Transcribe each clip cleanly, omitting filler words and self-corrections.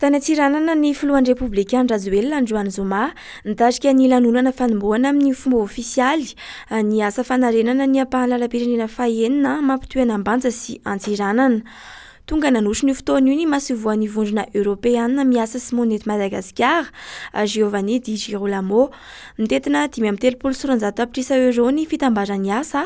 Tany Antsiranana ny filohan'ny Repoblika Andry Rajoelina androany zoma, nitarika ny lanonana fanombohana amin'ny fomba ofisialy ny asa fanarenana ny ampahan'ny lalam-pirenena fahenina mampitohy an'Ambanja sy Antsiranana. Tonga nanotrona io fotoana io ny masoivohon'ny Vondrona Eoropeanina miasa sy monina eto Madagasikara, Giovanni Di Girolamo. Mitentina 235 tapitrisa euros ny fitambaran'ny asa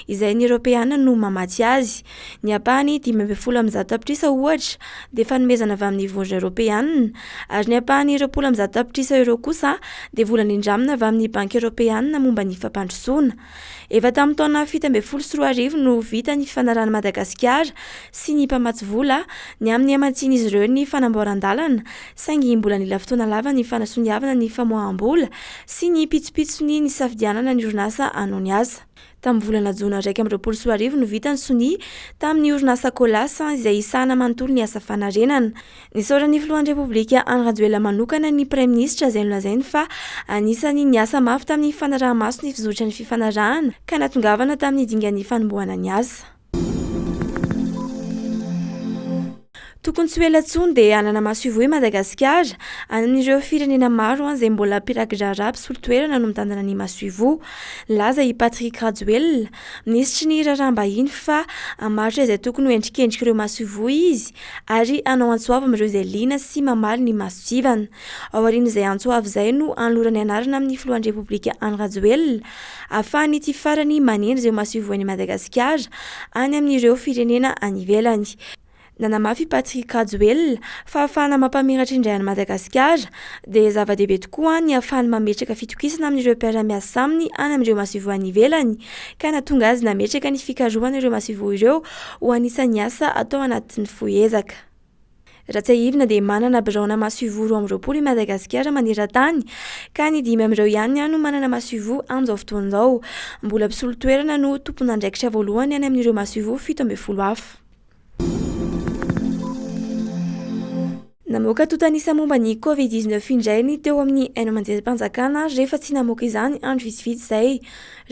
izay ny Eoropeanina no mamatsy azy. Ny ampahany 115 tapitrisa, ohatra, dia fanomezana avy amin'ny Vondrona Eoropeanina, ary ny ampahany 120 tapitrisa euros kosa dia vola nindramina avy amin'ny Banky Eoropeanina momba ny Fampandrosoana. Efa tamin'ny taona 2017 no vita ny fifanarahan'i Madagasikara sy ny mpamatsy vola ny amin'ny hamatsian'izy ireo ny fanamboaran-dalana, saingy mbola nila fotoana lava ny fanasoniavana ny famoaham-bola sy ny pitsopitsony nisafidianana ny orinasa hanao ny asa. Tamin'ny volana jona 2021 no vita ny sonia tamin'ny orinasa Colas izay hisahana manontolo ny asa fanarenana. Nisaoran'ny filohan'ny Repoblika Andry Rajoelina manokana ny praiminisitra izay nolazainy fa anisan'ny niasa mafy tamin'ny fanaraha-maso ny fizotran'ny fifanarahana ka nahatongavana tamin'ny dingan'ny fanombohana ny asa. Tokony tsy ho ela intsony dia hanana masoivoho i Madagasikara any amin'ireo firenena maro izay mbola mpiraki-draharaha mpisolo toerana no mitantana ny masoivoho. Nilaza i Patrick Rajoelina, minisitry ny Raharaham-bahiny fa hamaritra izay tokony ho endrikendrik'ireo masoivoho izy ary hanao antso avo amin'ireo izay liana sy mamaly ny masontsivana. Aorian'izay antso avo izay no hanolorany anarana amin'ny filohan'ny Repoblika Andry Rajoelina ahafahan'ity farany manendry ireo masoivohon'i Madagasikara any amin'ireo firenena any ivelany. Nanamafy i Patrick Rajoelina fa ahafahana mampamiratra indray an'i Madagasikara dia zava-dehibe tokoa ny ahafahany mametraka fitokisana amin'ireo mpiara-miasa aminy any amin'ireo masoivoho any ivelany ka nahatonga azy nametraka ny fikarohana ireo masoivoho ireo ho anisan'ny asa atao anatin'ny fohy ezaka. Raha tsiahivina dia manana biraona masoivoho 22 i Madagasikara maneran-tany ka ny dimy amin'ireo ihany no manana masoivoho amin'izao fotoana izao. Mbola mpisolo toerana no tompon'andraikitra voalohany any amin'ireo masoivoho 17 hafa. Namoaka antontan'isa momba ny Covid 19 indray ny teo amin'ny haino aman-jerim-panjakana rehefa tsy namoaka izany andro vitsivitsy izay.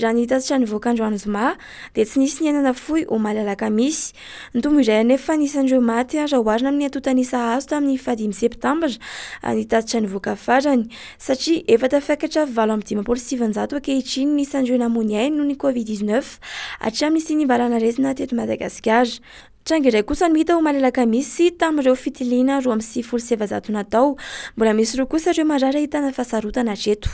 Raha ny tatitra nivoaka androany zoma dia tsy nisy ny aina nafoy omaly alakamisy. Nitombo indray anefa ny isan'ireo maty raha oharina amin'ny antontan'isa azo tamin'ny fahadimy septambra ny tatitra nivoaka farany satria efa tafakatra 958 ankehitriny ny isan'ireo namoy ny ainy noho ny Covid 19 hatramin'ny nisian'ny valanaretina teto Madagasikara. Tranga iray kosa no hita omaly alakamisy tamin'ireo fitiliana 492 natao. Mbola misy roa kosa ireo marary ahitana fahasarotana hatreto.